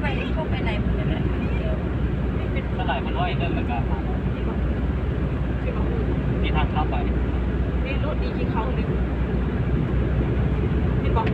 ໄປ ເຂົ້າໄປໃນພຸ້ນແຫຼະ ມັນເຈີ ສະໄຫຼມາໜ້ອຍໜຶ່ງ ແລ້ວກໍ ເຫັນບໍ່ ເຫັນບໍ່ ມີທາງເຂົ້າໄປ ນີ້ລົດອີກທີ່ເຂົ້າໜຶ່ງ ເຫັນບໍ່?